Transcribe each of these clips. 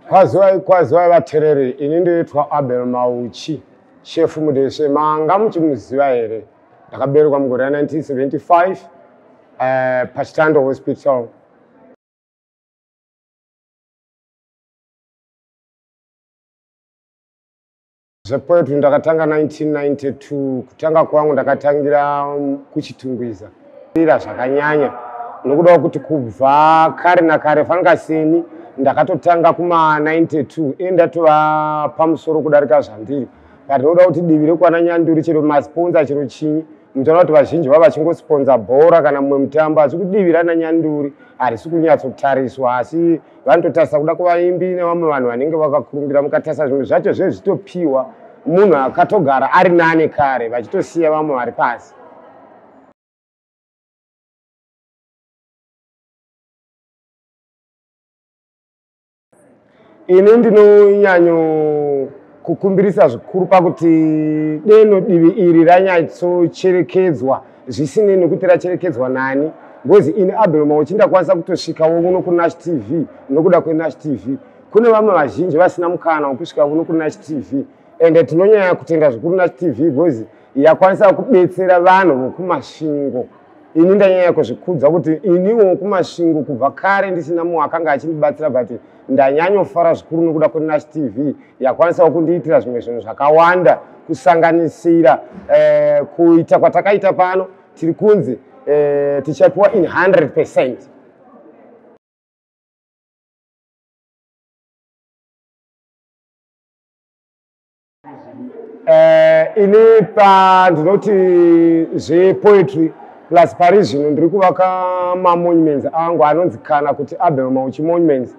Kwaziwai, kwaziwai vateereri, ini ndoitwa Abel Mauchi, Shefu Mudeshe. Manga muchimuziva here? Ndakaberekwa mugore ra 1975 paChitando Hospital. Zvepoetry ndakatanga 1992. Kutanga kwangu ndakatangira kuChitungwiza. Ira zvakanyanya nokuda kuti kubva kare nakare fanika seni ndakatotanga kuma 92 iye ndatova pamusoro kudarika zvandiri, but nokuda kuti divi rekwana Nyanduri, chero masponsa, chero chinyi, muchaona kuti vazhinji vava vachingosponsa bhora kana mumwe mutambo, asi kudivi rana Nyanduri harisi kunyatsotariswa, asi vanototarisa kuda kuvaimbi nevamwe vanhu vanenge vakakurumbira. Mukatarisa zvimwe zvacho zve zvitopiwa munhu akatogara ari nane kare, vachitosiya vamwe vari pasi. Ini ndinonyanyo kukumbirisa zvikuru pakuti deno divi iri ranyatsocherekedzwa, zvisinei nekuti racherekedzwa nani, because ini Abel Mauchi ndakwanisa kutosvikawo kuno kuNash TV nokuda kweNash TV. Kune vamwe vazhinji vasina mukana wekusvika kuno kuNash TV, ende tinonyanya kutenda zvikuru Nash TV because yakwanisa kubetsera vanhu vokuMasvingo. Ini ndanyanya kuzvikudza kuti iniwo kuMasvingo kubva kare ndisina mumwe akanga achindibatsira, but ndanyanyofara zvikuru nokuda kweNash TV yakwanisawo kundiitira zvimwe zvinhu zvakawanda, kusanganisira kuita kwatakaita pano. Tiri kunzi tichapiwa in 100%. Ini pa ndinoti zvepoetry plus pari zvino ndiri kuvaka mamonuments angu anonzi kana kuti Abel Mauchi Monuments.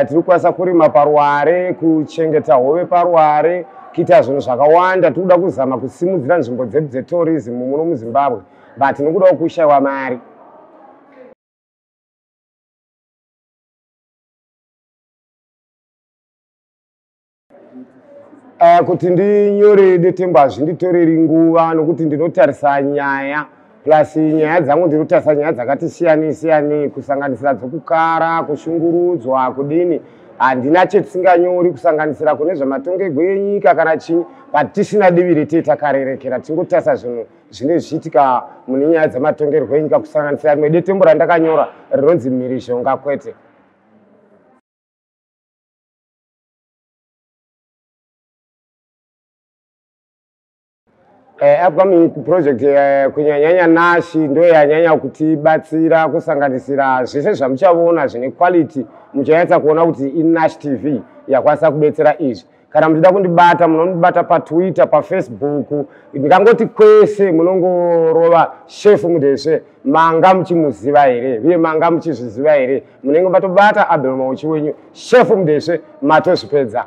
Tiri kukwanisa kurima paruware, kuchengeta hove paruware, kuita zvinhu zvakawanda. Tiri kuda kuzama kusimudzira nzvimbo dzedu dzetourism muno muZimbabwe, but nokudawo kushayiwa mari. Kuti ndinyore detembo hazvinditoreri nguva, nokuti ndinotarisa nyaya, plus nyaya dzangu ndinotarisa nyaya dzakati siyanei siyanei, kusanganisira dzokukara, kushungurudzwa, kudini. Handina chetisinganyori, kusanganisira kune zvematongerwo enyika kana chinyi, but tisina divi retee takarerekera. Tingotarisa zvinhu zvinenge zvichiitika mune nyaya dzematongerwo enyika, kusanganisira rimwe detembo randakanyora rinonzi Mhirizhonga Kwete. Upcoming project, kunyanyanya Nashi ndo yanyanya kutibatsira, kusanganisira zvese zvamuchaona zvine quality. Muchanyatsa kuona kuti iNash TV yakwanisa kubetsera izvi. Kana muchida kundibata, munondibata paTwitter, paFacebook, ndingangoti kwese munongorova Shefu Mudesve. Manga muchimuziva here uye manga muchizviziva here? Munenge matobata Abel Mauchi wenyu, Shefu Mudesve, matozvipedza.